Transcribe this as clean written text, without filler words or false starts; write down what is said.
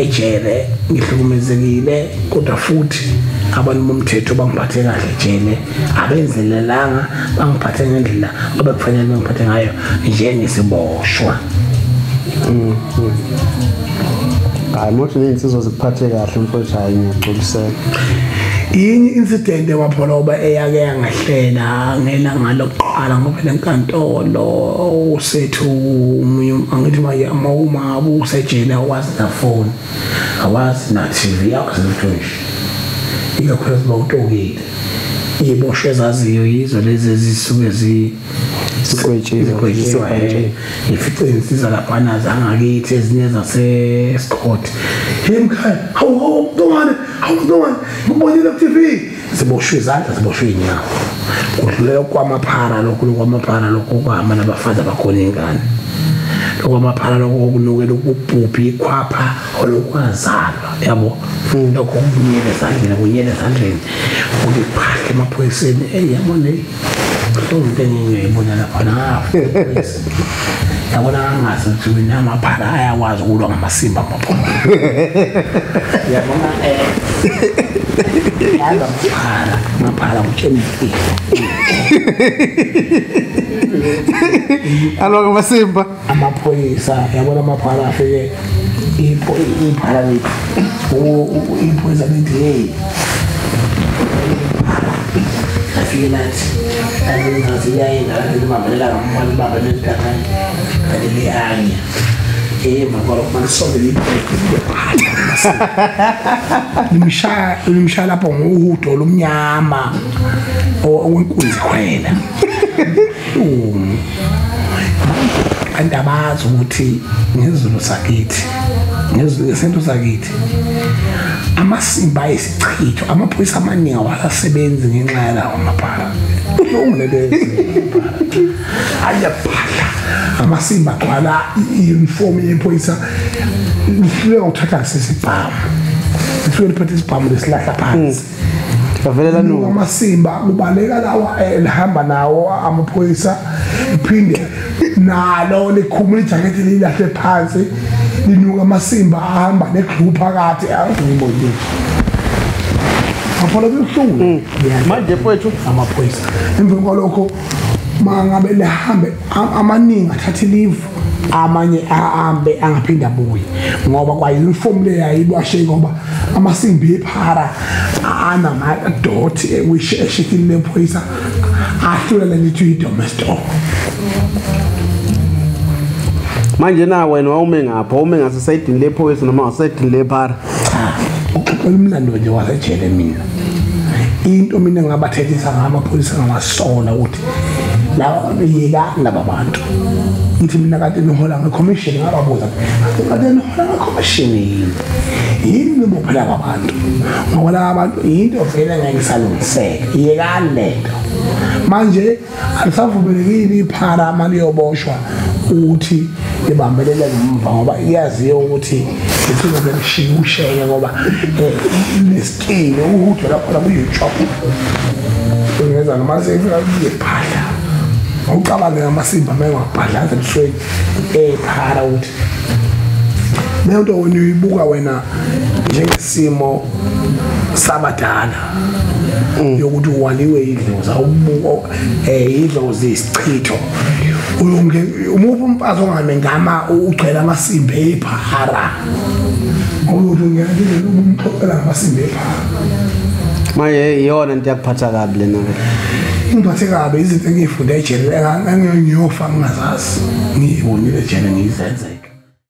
Ejele ngihlukumezekile, kodwa futhi abantu bomthetho bangiphathe kahle ejele, abenzelelanga, bangiphathe ngendlela abekufanele bangiphathe ngayo njengesiboshwa. Hayi mothi ney'nsizwa zikuphathe kahle mfowethu, hayi ngiyagculiseka. Yinye incident ewapholoba eyake yangehlela ngelanga lokuqala ngoba lenkantolo usethu omunye angithi manje uma usejele awazi na phone, awazi na TV, akwazi lutho nje, ikakhulukazi bawutokile. Iboshwe ezaziyo yizo lezi ezisuke zigwetshiwe, ifice insiza laphana zangakithi ezinye zaseScott. Hey mkhaya, hawu mntwana, hawu mntwana, ngibonile ku TV. Ziboshwe izandla, ziboshwe inyawo. Kudlulela kwamaphara lokhu, kwamaphara lokhu kwahamba nabafazi abakhona ingane. Lokwamaphara lokhu okunukela ukubhubhi ikhwapha olokwazalwa, yabo. Lokho kunyele ezandleni, kunyele ezandleni. Ukuphahla emaphoyiseni, hey yabona le. Into engiyibona lapha na. Yabona ngazi ukuthi mina amaphara ayakwazi ukulwa ngamasimba amaphoyisa. Yabona yazi amaphara, amaphara ngutshela imfihlo. Alwa ngamasimba amaphoyisa, yabona amaphara afike iphara lethu. Iphoyisa lithi hey. Afike nathi limshaya lapho ngohudo lomnyama owenkunzi khwela. Kanti abazi ukuthi ngezulu sakithi, ngesintu sakithi, amasimba ayisichitho, amaphoyisa amaningi awasasebenzi ngenxa yalawo maphara. Ayaphahla amasimba agcwala i-uniform yephoyisa, lihluleka ukuthatha sisibhamu, lihluleka liphathe isibhamu lesilahla phansi. Bavelela nuka amasimba, kubaleka lawa elihamba nawo amaphoyisa, iphinde nalo likhumula ijaketi lilahle phansi, linuka amasimba ahamba neglu phakathi. Angibonile ngaphola kubuhlungu manje mfowethu amaphoyisa. Emva kwalokho mangabe lihambe amaningi athatha leave, amanye ahambe angaphinda abuye ngoba kwa uniform le yayibashe, ngoba amasimbi ephara anama dot eshithini lephoyisa ahlula lelithi idomestic. Manje na wena wawume ngapha, wawume ngasesayidini lephoyisa noma ngasesayidini lephara? Cha, uxoxela umlando nje wasejele mina. Into mina ngabathethisa ngamapholisa ngawasola ukuthi lawa yeka laba bantu. Ngithi mina kade nihola ngecommission, ngababuza kade nihola ngecommission yini? Yini nibophela abantu? Ngoba laba bantu into vele ngeke isalungiseka. Yekani lento. Manje alisavumelekile iphara mali yoboshwa ukuthi ibambelele ngemva, ngoba iyaziyo ukuthi isingabe kushiya ngoba nesikile uhudo lapho kuyi-chop ungenza noma sefika kuyephahla awucabange ngamasimba mengwabhadlaza ebusweni ephara ukuthi leyo nto wena uyibuka wena njengesimo sabadala yokuthi waliwe idlozi, awubuka idlozi isichitho. Umuphi umfazi ongame ngama ugcwele amasimba ephara, ukuthi ungena umxoxela ngamasimba ephara. Manje iyona into yakuphatha kabi lena. Ingiphathe kabi izinto engiyifunde ejele engiyofa ngingazazi, ngiyibonile ejele ngiyizenzeka.